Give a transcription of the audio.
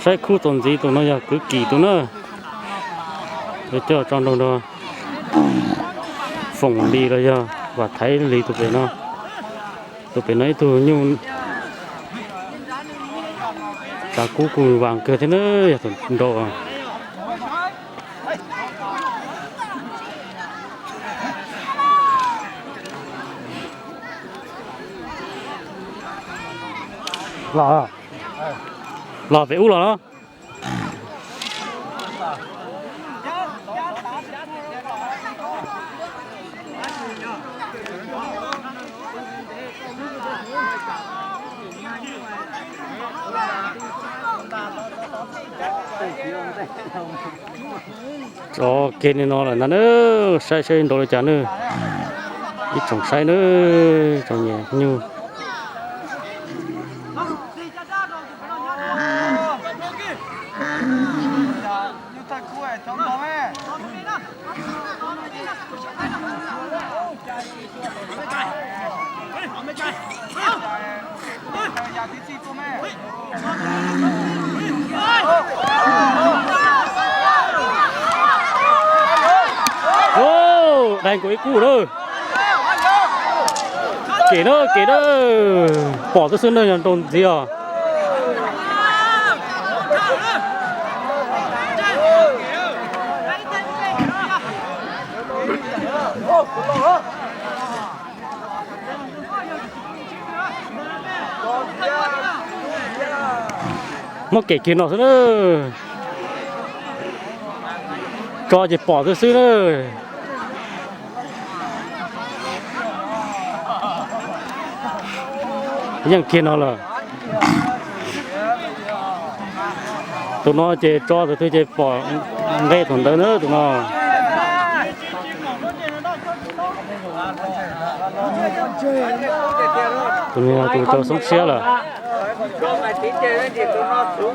Saib khub txuas ntxiv tus no yog Kwv Kim tus na. Yuav coj tso nrog nrog Foom Lis los yog Vam Thaiv Lis tus pem no. Tus pem no ib tug nyuj tsav kub kuj vas kawg thiab na, yog tus nrau. Los, los pem ub los. Tso kiag li no lawm ntag na, saib saib nrau li cas na. Ib tsoom saib na, tsoom niam nyuj. Dai nkaus ib kub na. Kev na, kev na. Pom xwb xwb na, yog nrau ntxiv os. Muab kev kiag no xwb na. Tso ces pom xwb xwb na. Yeej kiag no lawm. Tus no ces tso tus twg ces pom nqe thaum ntawd na tus no. Tus no yog tus rau xoob siab lawm.